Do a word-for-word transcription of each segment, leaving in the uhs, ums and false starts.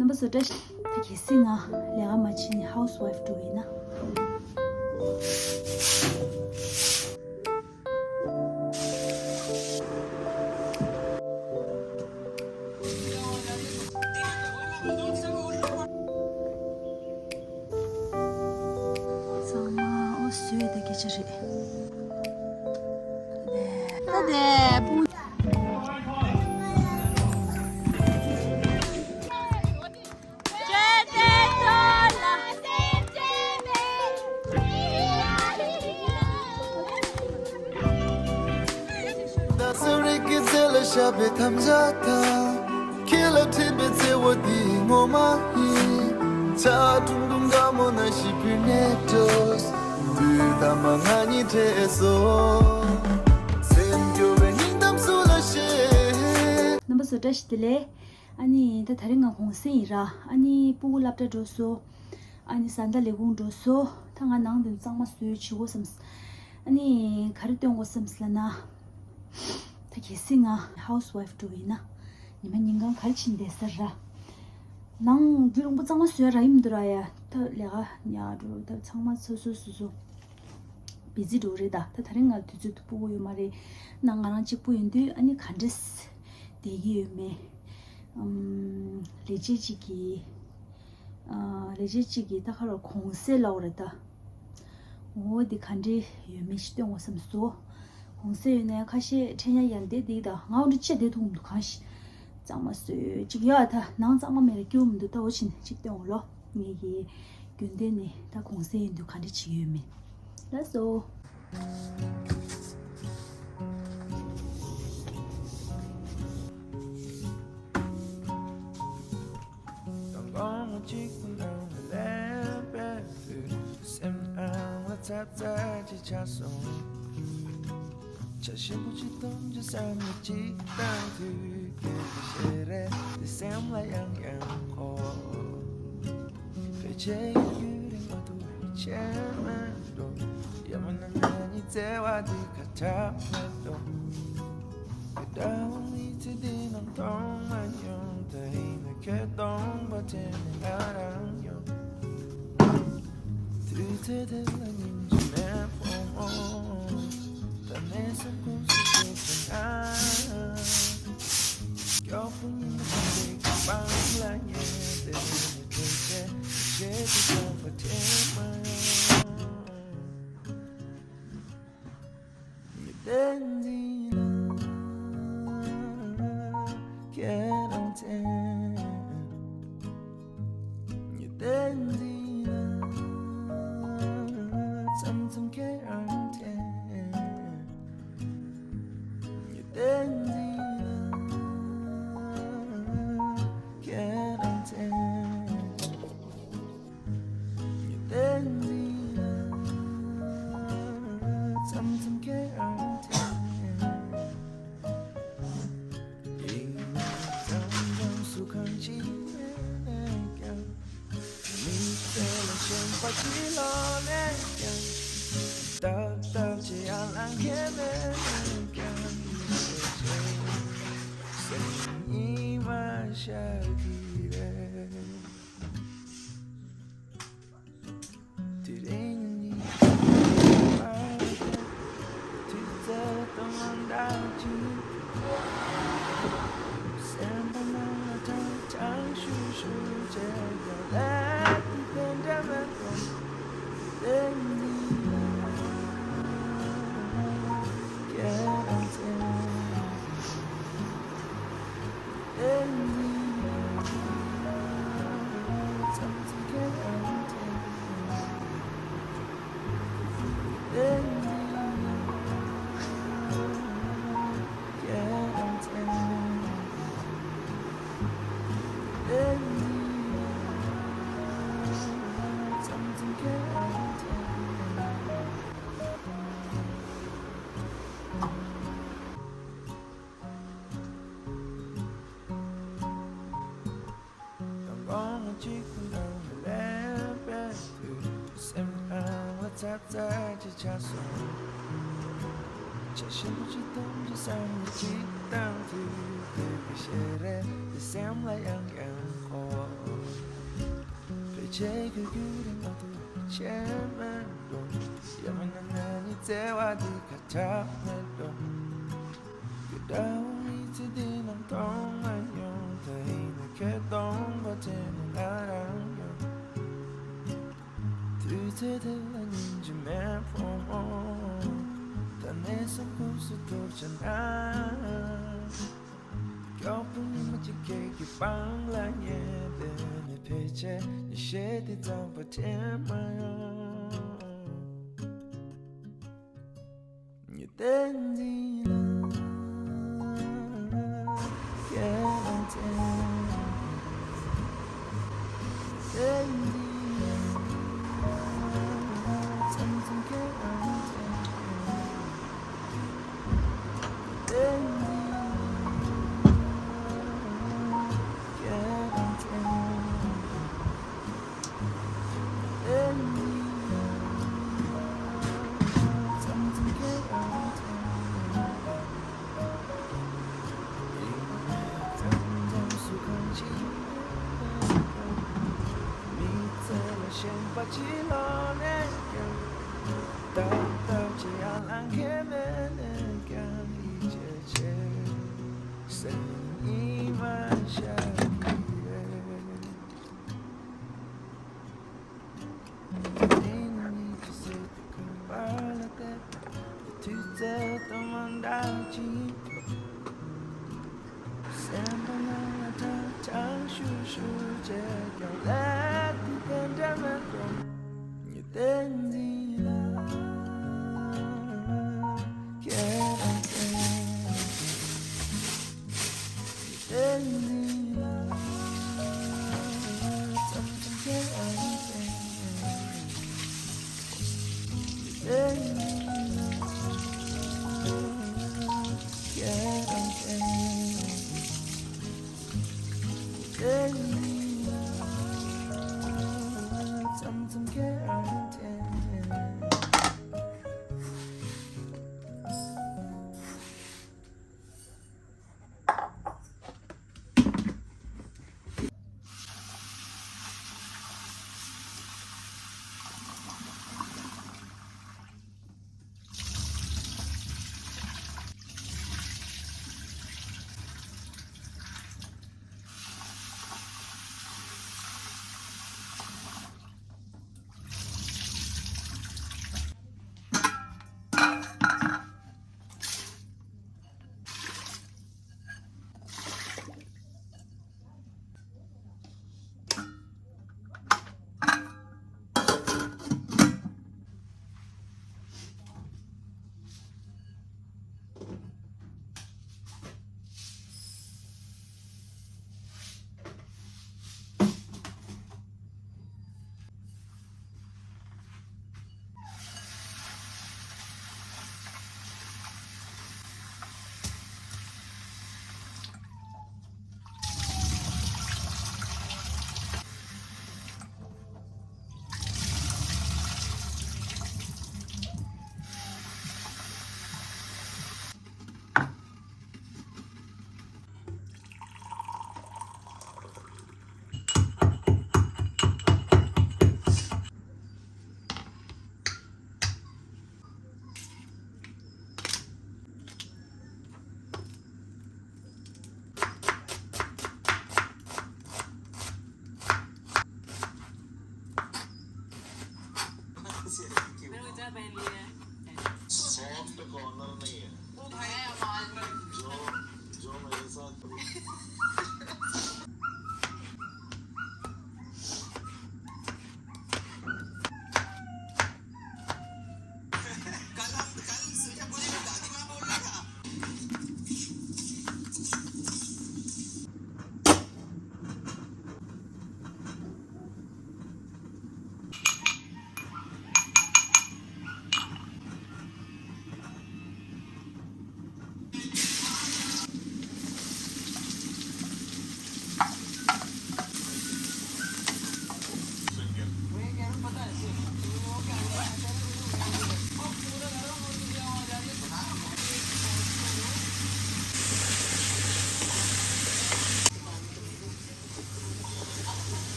རྣམ་པ་ཚོ་བཀྲ་ཤིས། ད་གལ་སྲིད་ང་ལས་ཀ་མ་བྱེད་ནས་ཧའུ་སི་ཝའིཕ་འགྲོ་གི་ཡིན་ན། ཚང་མ་འོ་བཟོས་དེ་སྐད་ཆ་རེད། ད་དེ་སྤུ། ད་གསོ་རིག་གི་རྩེ་ལ་བཞག་པའི་དམ་བཅའ་དང་། ཁྱེད་ལ་འཕྲིན་པའི་བརྩེ་བ་འདི་ངོ་མ་ཡིན། ཆ་ཀྲུང་ཀྲུང་དགའ་མོ་ན་ཞིག་པུར་ནས་འགྲོ། དུས་ཐ་མ་ང་གཉིས་འཕྲད་སོ། སེམས་སྐྱོ་བའི་སྙིང་གཏམ་སུ་ལ་བཤད། རྣམ་པ་ཚོ་བཀྲ་ཤིས་བདེ་ལེགས། ཨ་ནི་ད་དེ་རིང་ང་གུང་སེང་ཡིན་ར། ཨ་ནི་སྤུ་གུ་སློབ་གྲྭ་འགྲོ་སོང་། ཨ་ནི་བཟའ་ཟླ་ལས་ཁུངས་འགྲོ་སོང་། ད་ང་ནང་དུ་གཙང་མ་བཟོས་བྱེད་དགོས་བསམས། ཨ་ནི་ག་རེ་སྟོན་དགོས་བསམས་ལབ་ན། ད་གལ་སྲིད་ང་ཧའུ་སི་ཝའིཕ་འགྲོ་བ་ཡིན་ན། ཉི་མ་ཉིན་གང་ག་རེ་བྱེད་བསྡད་ས་ར། ནང་རྒྱུན་རིང་པོ་གཙང་མ་བཟོས་ར་ཡིན་མི་འདུག་ར་ཡ། ད་ལས་ཀ་ཉག་འགྲོ་ད་ཚང་མ་སོ་སོ་སོ་སོ། བི་ཛི་འགྲོ་རེད་ད། ད་དེ་རིང་ང་དུས་ཚོད་སྤུ་གུ་ཡོད་མ་རེད། ནང་ང་རང་གཅིག་པུ་ཡིན་དུས་ཨ་ནི་ག་འདྲས་བསྡད་ཀྱི་ཡོད་མེད། ཨམ། ལས་བྱེད་གཅིག་གིས། ཨ། ལས་བྱེད་གཅིག་གིས་ད་ག་རེ་གུང་སེང་ལབ་པ་རེད་ད། འོ་འདི་ག་འདྲས་ཡོད་མེད་ཞིག་སྟོན་དགོས་བསམས་སོང་། གུང་སེང་ཡོད་ན་ཡང་ཁ་ཤས་འཕྲད་ཡ་ཡང་བསྡད་འདུག་ད་ང་འོ་འདྲ་བྱས་བསྡད་ཐུབ་མི་འདུག་གང་ཞིག་གཙང་མ་བཟོས་ཅིག་ཡོད་ད། ནང་གཙང་མ་མེད་ལ་སྐྱིད་པོ་མི་འདུག་ད་འོ་ཕྱིན་ཅིག་སྟོན་འོ་ལོ། ངེད་ཀྱི་རྒྱུན་ལྡན་ནི་ད་གུང་སེང་ཡིན་དུས་ག་འདྲ་ཅིག་ཡོད་མེད། ལགས་སོ། དང་དགོང་མོ་གཅིག་པུ་ནང་ལ་སླེབས་པའི་དུས། སེམས་ནང་ལ་ཚ་ཚ་ཅིག་ཆགས་སོང་། ཆ་ཞིམ་པོ་ཅིག་འཐུང་རྒྱུ་བསམ་བློ་ཅིག་བཏང་དུས། སྐྱིད་པའི་ཞལ་རས་དེ་སེམས་ལ་ཡང་ཡང་འཁོར། ཕལ་ཆེར་ཡུན་རིང་མ་ཐུག་པའི་ཕྱིར་མིན་འགྲོ། ཡང་མིན་ན་ང་གཉིས་བརྩེ་བ་འདི་ཁ་གྲག་མེད་འགྲོ། ཁ་གྲག་འོང་མི་ཚེ་འདི་ནང་མཐོང་མ་མྱོང་། ད་ཡིན་ན་ཁྱོད་སྟོང་པ་དྲན་ནས་ང་རང་ཡོང་། དུས་ཚོད་དེ་ལ་སྙིང་རྗེ་མེད་ཕོ་མོ། ད་ནས་སེམས་ཁོང་སུ་ཞིག་ན། སྐྱོ་པོ་ཉི་མ་དེ་གི་པང་ལ་ཉལ་ཏེ། ནི་དྲོད་ཆེན་ཞེ་དྲག་པ་དྲན་མ་ཡོང་། ཉི་ཟླ་འདི་ལ་ཁྱེད་རང་མཚན། ཉི་ཟླ་འདི་ལ་མཚམས་མཚམས་ཁྱེད་རང་མཚན། ཉི་ཟླ་འདི་ལ་ཁྱེད་རང་མཚན། ཉི་ཟླ་འདི་ལ་མཚམས་མཚམས་ཁྱེད་རང་དྲན། ཡིན་ནའང་མཚམས་མཚམས་སུ་གང་ཅི་མེད་ནས་ཀྱང་། མི་ཚེ་ལ་ཞེན་པ་ཅི་ལོག་ནས་ཀྱང་། ཏག་ཏག་ཅི་ཡང་ལང་ཁྱེད་མེད་ནས་ཀྱང་། ཡིད་ཆེས་སེམས་ཉི་མ་ཤར་གྱི་རེད། དེ་རིང་ནི་དུས་ཚོད་དང་མ་འདང་ཅིག་སེམས་པ་ནང་ལ་ཐང་ཐང་ཤུ་ཤུ་བྱས་ཀྱང་ལས་དེ་དེ་འདྲ་མེད་དོ། དེ་ནི་ཁྱེད་རང་ཚེ། དང་དགོང་མོ་གཅིག་པུ་ནང་ལ་སླེབས་པའི་དུས། སེམས་ནང་ལ་ཚ་ཚ་ཅིག་ཆགས་སོང་། ཆ་ཞིམ་པོ་ཅིག་འཐུང་རྒྱུ་བསམ་བློ་ཅིག་བཏང་དུས། སྐྱིད་པའི་ཞལ་རས་དེ་སེམས་ལ་ཡང་ཡང་འཁོར། ཆེ་གི་རྒྱུ་རིང་མ་ཐུབ་ཆེ་མེད་འགྲོ། ཡ་མ་ན་ན་ནི་བརྩེ་བ་འདི་ཁ་ཆག་མེད་འགྲོ། གི་འདྲ་བོ་མི་ཚེ་འདི་ནང་མཐོང་མ་མྱོང་། ད་ཡིན་ན་ཁྱེད་སྟོང་པ་དྲན་ནས་ང་རང་ཡོང་། དུས་ཚོད་དེ་ལ་སྙིང་རྗེ་མེད་ཕོ་མོ། ད་གནས་སུ་ཁུག་སུ་ཐུག་ཆ་ན། མགྱོགས་པོ་ཉི་མ་གཅིག་ཁྱེད་ཀྱི་པང་ལ་ཉལ་བསྡད་ནས་ཕལ་ཆེར་ཉི་ཤེལ་དེ་ཙམ་པ་དྲན་མ་ཡོང་། ཉི་ཟླ་འཛིན་ལ་ཁྱེད་རང་བཙལ། ཉི་ཟླ་འཛིན་ལ་མཚམས་མཚམས་ཁྱེད་རང་བཙལ། མི་ཚེ་ལ་ཞེན་པ་ཅི་ལོག་ནས་ཀྱང་། ཏག་ཏག་ཅི་ཡང་ལང་མཁན་མེད་ནས་ཀྱང་ཡིད་ཆེས་བྱེད། སེམས་ཉི་མ་ཤར་གྱི་རེད། དེ་ནི་ཉི་ཤུ་ཟེར་དུས་ཁང་པ་ལ་བལྟས། དུས་ཚོད་དང་མ་འདྲ་ཅིག་སེམས་པ་ནང་ལ་ཁྲང་ཁྲང་ཤུར་ཤུར་བྱས་ཀྱང་ལས་དེ་དེ་འདྲ་མེད་དོ། ཉི་ཟླ་འཛིན་ལ་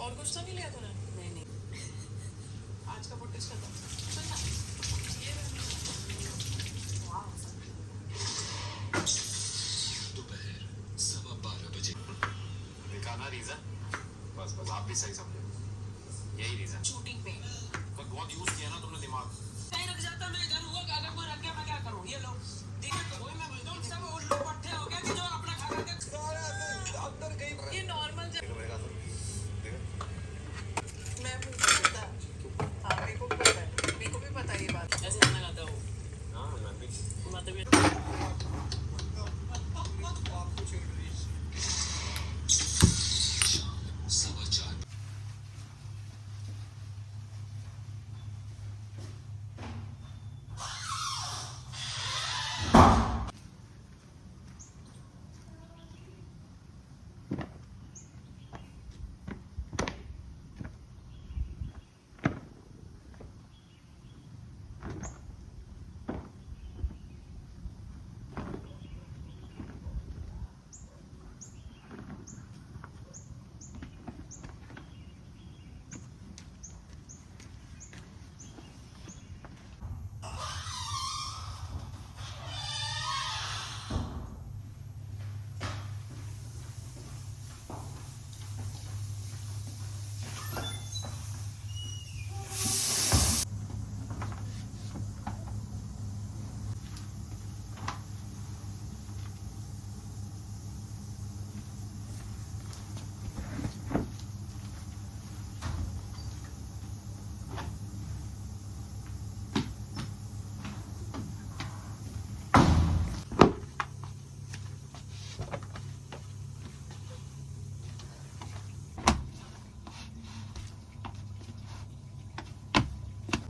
और कुछ तो नहीं लिया तूने? नहीं, नहीं। आज का फुटेज खत्म। चल ना। ये वाह। दोपहर सवा बारह बजे। देखा ना रीजन? बस, बस, आप भी सही समझे। यही रीजन। शूटिंग पे। पर बहुत यूज़ किया ना तुमने दिमाग। कहीं रख जाता मैं इधर हुआ, अगर कोई रख गया मैं क्या करूँ? ये लो। देखो तो वही मैं बोलता हूँ, सब उल्लू पट्टे हो गए कि जो अपना खा खा के अंदर गई। ये नॉर्मल। देखो मेरे को, देखो। मैं मुझे पता है। हाँ, मेरे को भी पता है। मेरे को भी पता है ये बात। ऐसे खाना खाता हूँ। हाँ, मैं भी। मतलब ये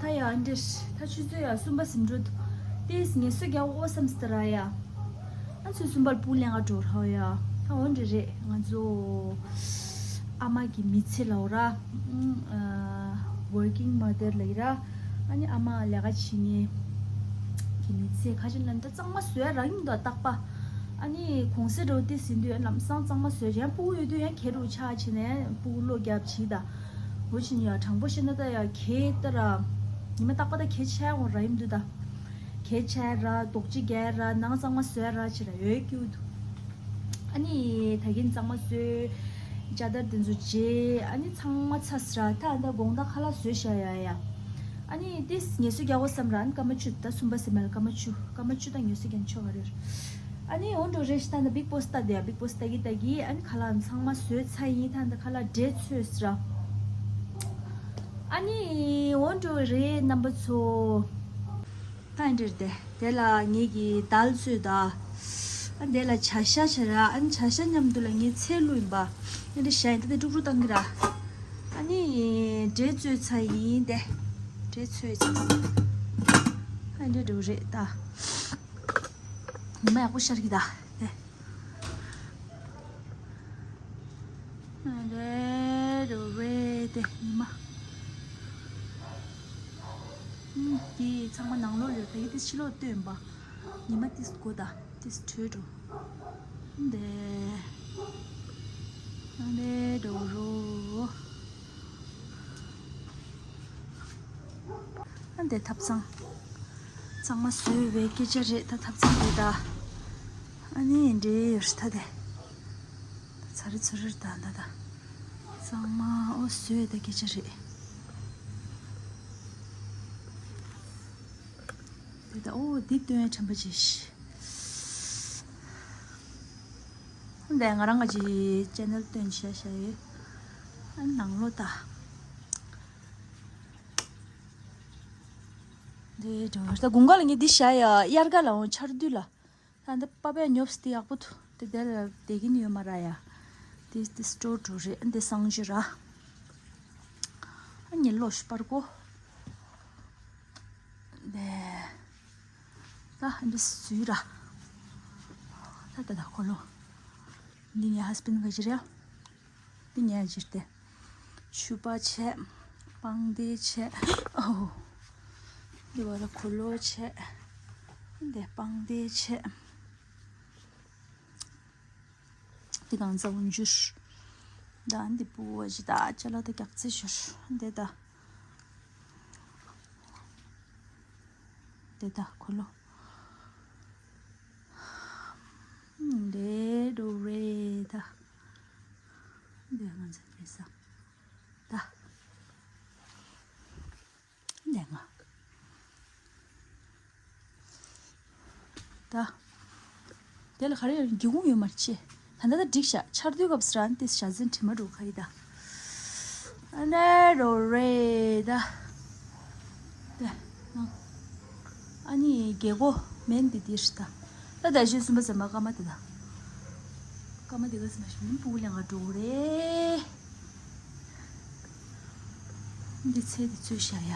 ད་ཡ་འདྲེ། ད་ཆུ་ཚོད་ཡ་གསུམ་པ་ཟིན་འགྲོ་འདུག་ཏིས་ངལ་གསོ་རྒྱག་འོ་བསམ་སི་ཏ་ར་ཡ། ཨ་ཚོད་གསུམ་པར་སྤུ་ལེན་ག་འགྲོ་ར་ཡ། ད་འོ་འདྲེ་རེད། ང་ཚོ་ཨ་མ་གི་མི་ཚེ་ལ་འོ་ར། ཨ་working mother ལ་ཡི་ར། ཨ་ནི་ཨ་མ་ལས་ཀ་བྱེད་མཁན་གི་མི་ཚེ་ཁ་ཅིག་ལ་ད་གཙང་མ་བཟོས་ར་ཡིན་འདུག་རྟག་པ། ཨ་ནི་གུང་སེང་འགྲོ་དུས་ཟིན་དུས་ལམ་སང་གཙང་མ་བཟོས། གཞན་སྤུ་གུ་ཡོད་དུས་ཡང་ཁེ་རུ་ཆགས་བྱས་ནས་སྤུ་གུ་བློ་རྒྱབ་བྱས་ད། འོ་ཕྱིན་ཡ་དྲང་པོ་བཤད་ན་ད་ཡ་ཁེ་ད་ར། ཉི་མ་རྟག་པ་ད་ཁེ་ཆེ་འོང་ར་ཡིན་འདུག་ད། ཁེ་ཆེ་ར་རྡོག་ཅི་རྒྱལ་ར་ནང་གཙང་མ་བཟོས་ར་བྱེད་ར་ཡོད་ཀྱི་འདུག་ཨ་ནི་ད་གིན་གཙང་མ་བཟོས། ཅ་དར་དེ་ཚོ་བརྗེས། ཨ་ནི་ཚང་མ་ཚར་ར་ད་ད་དགོང་དག་ཁ་ལག་བཟོས་བཞག་ཡ་ཡ། ཨ་ནི་ཏིས་ངལ་གསོ་རྒྱག་འོ་བསམ་ར། ཨ་ནི་སྐར་མ་བཅུ་ད་གསུམ་པ་ཟིན་མ་ལ་སྐར་མ་བཅུ་སྐར་མ་བཅུ་ད་ངལ་གསོ་རྒྱག་ཆོག་ག་རེད། ཨ་ནི་འོ་འགྲོ་རེ་ཞིག་ད་ད་Bigg Boss ལྟ་དེ་ཡ། Bigg Boss ལྟ་གི་ལྟ་གི་ཨ་ནི་ཁ་ལག་ཚང་མ་བཟོས་ཚར་ཡིན། ད་ད་ཁ་ལག་འབྲས་ཚོས་ར། ཨ་ནི་འོ་འགྲོ་རེ་རྣམ་པ་ཚོ། ད་འདིར་དེ་དེ་ལ་ངེད་ཀྱི་དལ་ཚོད་ད། ཨ་དེ་ལ་བྱ་ཤ་བྱ་ར། ཨ་ནི་བྱ་ཤ་མཉམ་དུ་ལ་ངས་ཚལ་བླུགས་ཡིན་པ། ཨ་འདི་ཤ་ཡིན་ད་དེ་དཀྲུག་དཀྲུག་བཏང་གི་ར། ཨ་ནི་འབྲས་ཚོས་ཚ་ཡིན་དེ། འབྲས་ཚོས་ཚ། ཨ་འདི་འགྲོ་རེད་ད། ཉི་མ་ཡག་པོ་ཤར་གི་ད་དེ། རེད་རེད་དེ་ཉི་མ། ཨུམ། དེ་ཚང་མ་ནང་ལོགས་ལ་ཡོད་ད་གི་དེ་ཕྱི་ལོགས་སྟོན་པ། ཉི་མ་ཏིས་དགོ་ད་ཏིས་བྲོས་འགྲོ། དེ། རེད་འགྲོ་རོ། ཨ་འདི་ཐབ་ཚང་། གཙང་མ་བཟོས་པའི་སྐད་ཆ་རེད་ད་ཐབ་ཚང་དེ་ད། ཨ་ནི་འདྲེ་ཡོད་ད་དེ། ཚ་རེ་ཚུ་རེ་ད་ད་ད། གཙང་མ་ཨོ་བཟོས་ད་སྐད་ཆ་རེད། དེ་ད་ཨོ་འདི་སྟོན་ཡ་དྲན་པ་ཅིག་འདི་ང་རང་ག་ཅིག་ཅེ་ནལ་སྟོན་བྱས་བྱས་ཡོད། ཨ་ནང་ལོ་ད། འདི་འགྲོ་ད་དགུན་ཁ་ལ་ངས་འདི་བྱས་ཡ་དབྱར་ཁ་ལ་འོང་ཆར་དུས་ལ། ད་འདི་པ་པའི་ཉོབ་སྟེ་ཡག་པོ་འདུག་དེ་དེ་ལ་བསྡད་ཀྱིན་ཡོད་མ་ར་ཡ། དེ་དེ་སྤྲོ་འགྲོ་རེད་འདི་གསང་སྤྱོད་ར། ཨ་ཉེ་ལོ་ཤུ་པར་གོ། དེ། ད་འདི་སུའི་ར། ད་ད་ད་ཁོ་ལོ། འདི་ངའི་ཧས་བྷེན་ག་ཅི་རེད། འདི་ངའི་ཅིར་ཏེ། ཕྱུ་པ་བྱས། པང་གདན་བྱས། ཨོ། འདི་བ་ལ་འཁོར་ལོ་བྱས། འདི་པང་གདན་བྱས། འདི་གང་ཚ་འོན་འགྱུར། ད་འདི་པུ་བ་ཞིག་ད་ཅ་ལག་ད་རྒྱག་རྩིས་ཞོར་འདི་ད། འདི་ད་ཁོ་ལོ། འདི་འགྲོ་རེད་ད། འདི་ང་ཚོ་འདི་ས། ད། འདི་ང་། ད། དེ་ལ་ག་རེ་ཡོད། སྒེའུ་ཁུང་ཡོད་མ་རེད་ཅེ། ད་ལྟ་ད་འགྲིག་ཤག་ཆར་དུས་སྐབས་སུ་རང་ཏིས་ཞག་འཛིན་དྲི་མ་འགྲོ་ཁ་ཡི་ད། ཨ་ནེ་རོ་རེ་ད། དེ་ནང་། ཨ་ནི་རྒྱལ་སྒོ་མེན་དེ་དེ་རེད་ད། ད་ད་ཞོལ་གསུམ་པ་ཟམ་པ་ཀ་མ་དེ་ད། ཀ་མ་དེ་ག་ཟིན་མ་ཞུ་མིན་སྤུ་གུ་ལེན་ག་འགྲོ་རེད། འདི་ཚེ་འདི་ཚོས་བཞག་ཡ།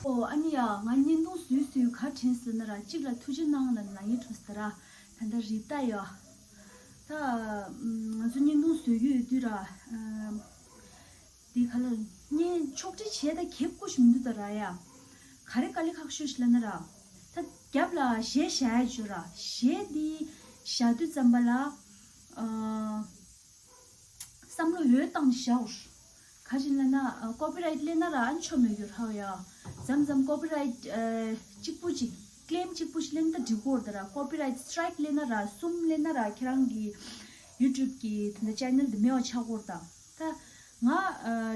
ཨོ་ཨ་ནི་ཡ་ང་བརྙན་ཐུང་བཟོས་བཟོས་ག་དྲན་སོང་ན་ར་གཅིག་ལ་ཐུགས་རྗེ་གནང་ལ་ལ་ཡིན་འགྲོ་ཟེར་ར། ད་ལྟ་རི་ཏ་ཡ། ད་ང་ཚོ་བརྙན་ཐུང་བཟོས་ཡོད་དུས་ར། འདི་ག་ལ་བརྙན་ཕྱོགས་སྒྲིག་བྱས་ད་གེབ་ཀོ་ཞིག་མི་འདུག་ད་ར་ཡ། ག་རེ་དཀའ་ལས་ཁག་ཤོས་ཤིག་ལ་ན་ར། ད་རྒྱབ་ལ་གཞས་བཞག་ཡ་བྱོས་ར་གཞས་འདི་བཞག་དུས་ཙམ་པ་ལ། བསམ་བློ་ཡོད་བཏང་བཞག་ག་ཅིག་ལ་ན་ཀོ་པི་རའིཊ་ལེན་ན་ར་ཨན་ཆོ་མེད་རྒྱུ་ར་ཡ། མཚམས་མཚམས་ཀོ་པི་རའིཊ་གཅིག་པུ་ཅིག་ཀི་ལེམ་གཅིག་པུ་ཞིག་ལེན་ད་འགྲིག་གོ་ར་ད་ར་ཀོ་པི་རའིཊ་སི་ཊི་རའིཀ་ལེན་ན་ར་གསུམ་ལེན་ན་ར་ཁྱེད་རང་གི་ཡུ་ཊུབ་གི་དེ་འདྲ་ཅེ་ནལ་དེ་མེད་པ་ཆགས་གོ་ར་ད། ད་ང་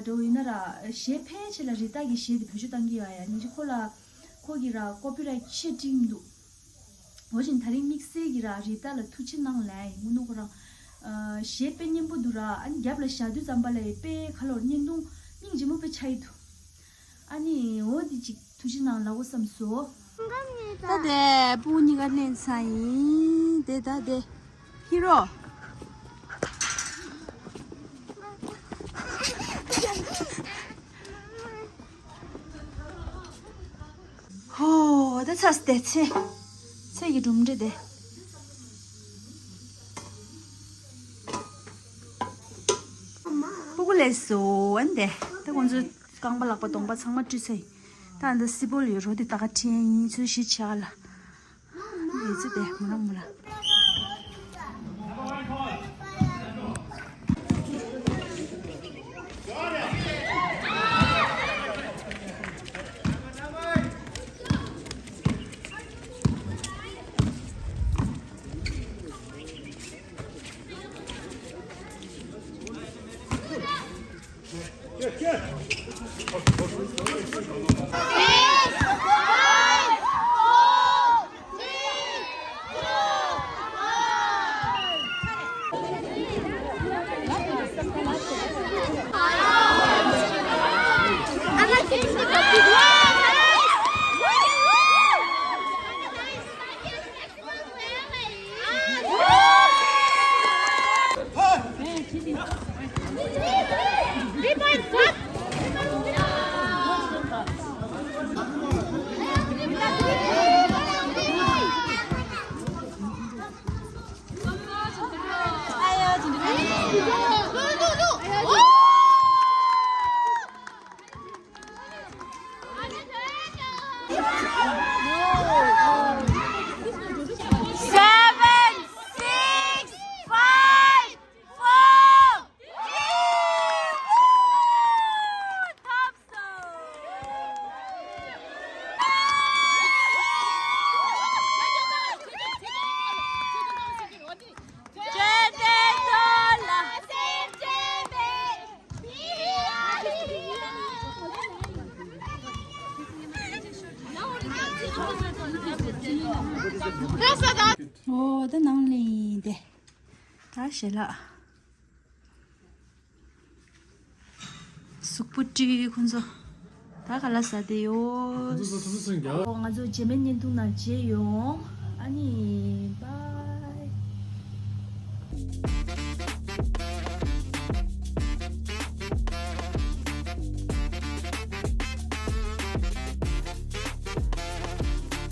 འགྲོ་ཡིན་ན་ར་གཞས་ཕལ་ཆེར་ལ་རི་ཏ་གི་གཞས་དེ་བེད་སྤྱོད་བཏང་གི་ཡོད་ཡ། ཉིན་ཅིག་ཁོ་ལ་ཁོ་གི་ར་ཀོ་པི་རའིཊ་ཆེ་འགྲིག་མི་འདུག་འོ་བཞིན་ད་རིང་དམིགས་བསལ་གྱི་ར་རི་ཏ་ལ་ཐུགས་རྗེ་གནང་ལབ་ཡིན་དངོས་གནས་ཁོ་རང་། གཞས་དཔེ་སྙན་པོ་འདུག་ར་ཨ་ནི་རྒྱབ་ལ་བཞག་དུས་ཙམ་པ་ལ་ཡི་དཔེ་ཁ་ལོར་བརྙན་ཐུང་སྙིང་རྗེ་མོ་དཔེ་ཆགས་ཡི་འདུག་ཨ་ནི་འོ་འདི་ཅིག་ཐུགས་རྗེ་གནང་ལབ་དགོས་བསམ་སོང་། ད་དེ་སྤུ་གུ་གཉིས་ཀ་ལེན་ཚར་ཡིན་དེ་ད་དེ་ཧི་རོ། ཧོ། ད་ཚར་སྟེ་ཚེ། ཚེ་གི་གྲུབ་འབྲས་དེ། སྤུ་གུ་ལས་སོ་ཨན་དེ། ད་ཁོང་ཚོའི་རྐང་པ་ལག་པ་གདོང་པ་ཚང་མ་བཀྲུས་ཚར་ཡིན། ད་ཨ་ད་སི་པོ་ལི་རོ་དེ་ད་ག་ཁྲིད་ཡིན་ཚུལ་ཞིག་བྱ་ལ། ཡོད་ཚུལ་དེ་མོ་ར་མོ་ར། Seven, six, five, four, three, two, top song. ཨོ་ད་ནང་ལེན་ཡིན་ཏེ། ད་ཞལ་ལག་གཟུགས་པོ་བཀྲུས་ཁོང་ཚོ། ད་ག་ལ་ཟ་དེ་ཡོད། ཁོང་ཚོ་ཐུགས་སུན་རྒྱག་ཨོ་ང་ཚོ་རྗེས་མའི་བརྙན་ཐུང་ནང་མཇལ་ཡོང་། ཨ་ནི།